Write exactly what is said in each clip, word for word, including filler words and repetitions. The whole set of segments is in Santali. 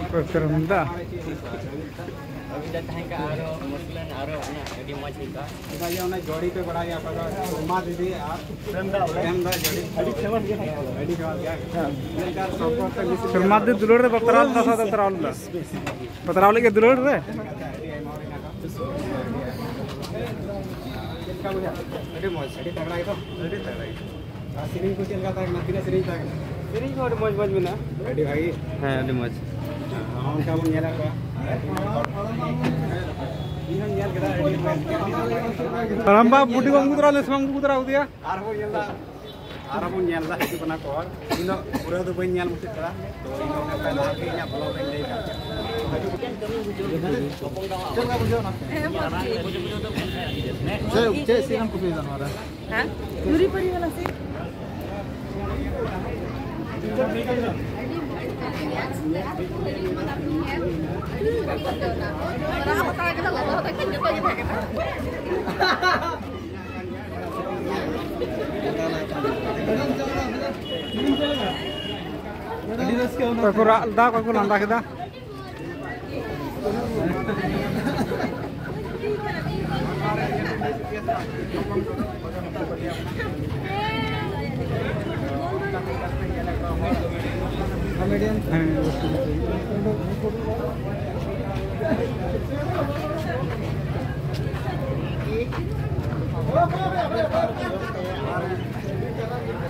ᱚᱠᱚᱭ ᱯᱮ ᱨᱚᱝ ᱮᱫᱟ? ᱟᱹᱵᱤᱱ ᱫᱚ ᱛᱟᱦᱮᱸ ᱠᱟᱱᱟ ᱟᱨᱚ ᱢᱩᱥᱞᱟᱹ ᱟᱨᱚ ᱚᱱᱟ ᱟᱹᱰᱤ ᱢᱚᱡᱽ ᱦᱩᱭ ᱠᱚᱜᱼᱟ᱾ ᱪᱮᱫᱟᱜ ᱡᱮ ᱚᱱᱟ ᱡᱚᱲᱤ ᱯᱮ ᱵᱟᱲᱟᱭᱟ, ᱚᱠᱟ ᱫᱚ ᱥᱩᱨᱢᱟ ᱫᱤᱫᱤ ᱟᱨ ᱯᱨᱮᱢ ᱫᱟ ᱡᱚᱲᱤ᱾ ᱟᱹᱰᱤ ᱯᱷᱮᱢᱟᱥ ᱜᱮᱭᱟ᱾ ᱟᱹᱰᱤ ᱯᱷᱮᱢᱟᱥ ᱜᱮᱭᱟ᱾ ᱢᱮᱱᱠᱷᱟᱱ ᱥᱚᱢᱯᱚᱨᱠ ᱛᱮ ᱢᱤᱥ ᱥᱩᱨᱢᱟ ᱫᱤᱫᱤ ᱫᱩᱞᱟᱹᱲ ᱨᱮ ᱵᱟᱯᱨᱟᱣ ᱞᱮᱫᱟ ᱥᱮ ᱵᱟᱯᱨᱟᱣ ᱞᱮᱫᱟ? ᱵᱟᱯᱨᱟᱣ ᱞᱮᱫ ᱜᱮ ᱫᱩᱞᱟᱹᱲ ᱨᱮ? ᱪᱮᱫ ᱞᱮᱠᱟ ᱵᱩᱡᱷᱟᱹᱜᱼᱟ? ᱟᱹᱰᱤ ᱢᱚᱡᱽ, ᱟᱹᱰᱤ ᱛᱟᱜᱲᱟ ᱜᱮᱛᱚ? ᱟᱹᱰᱤ ᱛᱟᱜᱲᱟ ᱜᱮ᱾ ᱟᱨ ᱥᱮᱨᱮᱧ ᱠᱚ ᱪᱮᱫ ᱞᱮᱠᱟ ᱛᱟᱦᱮᱸ ᱠᱟᱱᱟ? ᱛᱤᱱᱟᱹᱜ ᱥᱮᱨᱮᱧ ᱛᱟᱦᱮᱸ ᱠᱟᱱᱟ? ᱥᱮᱨᱮᱧ ᱠᱚ ᱟᱹᱰᱤ ᱢᱚᱡᱽ ᱢᱚᱡᱽ ᱢᱮᱱᱟᱜᱼᱟ᱾ ᱟᱹᱰᱤ ᱵᱷᱟᱹᱜᱤ᱾ ᱦᱮᱸ, ᱟᱹᱰᱤ ᱢᱚᱡᱽ᱾ ᱦᱚᱸ, ᱚᱱᱠᱟ ᱵᱚᱱ ᱧᱮᱞᱮᱫ ᱠᱚᱣᱟ᱾ ᱤᱧ ᱦᱚᱸᱧ ᱧᱮᱞ ᱠᱮᱫᱟ, ᱟᱹᱰᱤ ᱢᱚᱡᱽ᱾ ᱨᱟᱢᱵᱟ ᱵᱩᱰᱤ ᱜᱚ ᱟᱹᱜᱩ ᱛᱚᱨᱟ ᱞᱮ ᱥᱮ ᱵᱟᱝ ᱟᱹᱜᱩ ᱛᱚᱨᱟ ᱟᱠᱟᱫᱮᱭᱟ? ᱟᱨᱦᱚᱸ ᱵᱚᱱ ᱧᱮᱞ ᱮᱫᱟ, ᱟᱨᱦᱚᱸ ᱵᱚᱱ ᱧᱮᱞ ᱮᱫᱟ, ᱦᱤᱡᱩᱜ ᱠᱟᱱᱟ ᱠᱚ ᱦᱚᱲ᱾ ᱤᱧ ᱫᱚ ᱯᱩᱨᱟᱹ ᱫᱚ ᱵᱟᱹᱧ ᱧᱮᱞ ᱢᱩᱪᱟᱹᱫ ᱠᱟᱫᱟ, ᱛᱚ ᱤᱧ ᱫᱚ ᱚᱱᱟ ᱠᱚ ᱤᱧᱟᱹᱜ ᱵᱞᱚᱜ ᱨᱮᱧ ᱞᱟᱹᱭ ᱠᱟᱜ ᱯᱮᱭᱟ᱾ ᱪᱮᱫ ᱞᱮᱠᱟ ᱵᱩᱡᱷᱟᱹᱣ ᱮᱱᱟ? ᱦᱮᱸ, ᱢᱚᱡᱽ ᱜᱮ᱾ ᱪᱮᱫ, ᱪᱮᱫ ᱥᱤᱨᱤᱧ ᱠᱚᱯᱮ ᱤᱫᱤᱭᱮᱫᱟ ᱱᱚᱣᱟ ᱨᱮ? ᱦᱮᱸ? ᱡᱩᱨᱤ ᱯᱟᱹᱨᱤ ᱵᱟᱞᱟ ᱥᱤᱨᱤᱧ᱾ ᱚᱠᱚᱭ ᱠᱚ ᱨᱟᱜ ᱞᱮᱫᱟ, ᱚᱠᱚᱭ ᱠᱚ ᱞᱟᱸᱫᱟ ᱠᱮᱫᱟ᱾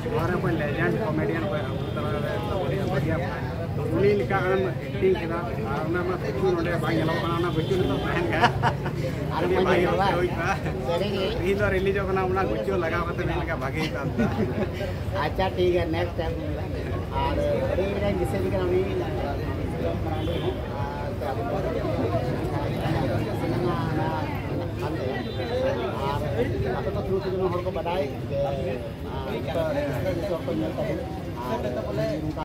ᱱᱚᱣᱟ ᱨᱮ ᱚᱠᱚᱭ ᱞᱮᱡᱮᱱᱰ ᱠᱚᱢᱮᱰᱤᱭᱟᱱ ᱚᱠᱚᱭ ᱟᱵᱚ ᱛᱟᱞᱟ ᱨᱮ ᱛᱟᱵᱚᱱ ᱵᱷᱟᱹᱜᱤᱭᱟ᱾ ᱛᱚ ᱩᱱᱤ ᱞᱮᱠᱟ ᱟᱢ ᱮᱠᱴᱤᱝ ᱠᱮᱫᱟ ᱟᱨ ᱚᱱᱟ ᱢᱟ ᱠᱤᱪᱷᱩ ᱱᱚᱰᱮ ᱵᱟᱝ ᱧᱮᱞᱚᱜ ᱠᱟᱱᱟ, ᱚᱱᱟ ᱵᱟᱹᱪᱩᱜ ᱱᱤᱛᱚᱜ ᱛᱟᱦᱮᱱ ᱠᱟᱱᱟ᱾ ᱟᱨ ᱟᱹᱰᱤ ᱵᱟᱝ ᱵᱷᱟᱹᱜᱤ ᱧᱮᱞᱚᱜᱼᱟ᱾ ᱦᱩᱭ ᱠᱚᱜᱼᱟ᱾ ᱥᱟᱹᱨᱤᱜᱮ᱾ ᱛᱤᱦᱤᱧ ᱫᱚ ᱨᱤᱞᱤᱡᱚᱜ ᱠᱟᱱᱟ, ᱚᱱᱟ ᱜᱩᱪᱩ ᱞᱟᱜᱟᱣ ᱠᱟᱛᱮ ᱢᱮᱱ ᱞᱮᱠᱟ ᱵᱷᱟᱹᱜᱤ ᱦᱩᱭ ᱠᱚᱜᱼᱟ᱾ ᱟᱪᱪᱷᱟ, ᱴᱷᱤᱠ ᱜᱮᱭᱟ, ᱱᱮᱠᱥᱴ ᱴᱟᱭᱤᱢ᱾ ᱟᱨ ᱟᱹᱰᱤ ᱜᱟᱱ ᱫᱤᱥᱟᱹ ᱠᱟᱱᱟ ᱩᱱᱤ ᱢᱟᱨᱟᱝ ᱦᱚᱸ᱾ ᱟᱨ ᱟᱨ ᱟᱯᱮ ᱫᱚ ᱛᱷᱨᱩ ᱛᱮᱜᱮ ᱦᱚᱲ ᱠᱚ ᱵᱟᱰᱟᱭ ᱡᱮ, ᱟᱨ ᱡᱚᱛᱚ ᱦᱚᱲ ᱠᱚ ᱧᱮᱞ ᱛᱟᱵᱚᱱ᱾ ᱟᱨ ᱱᱚᱝᱠᱟ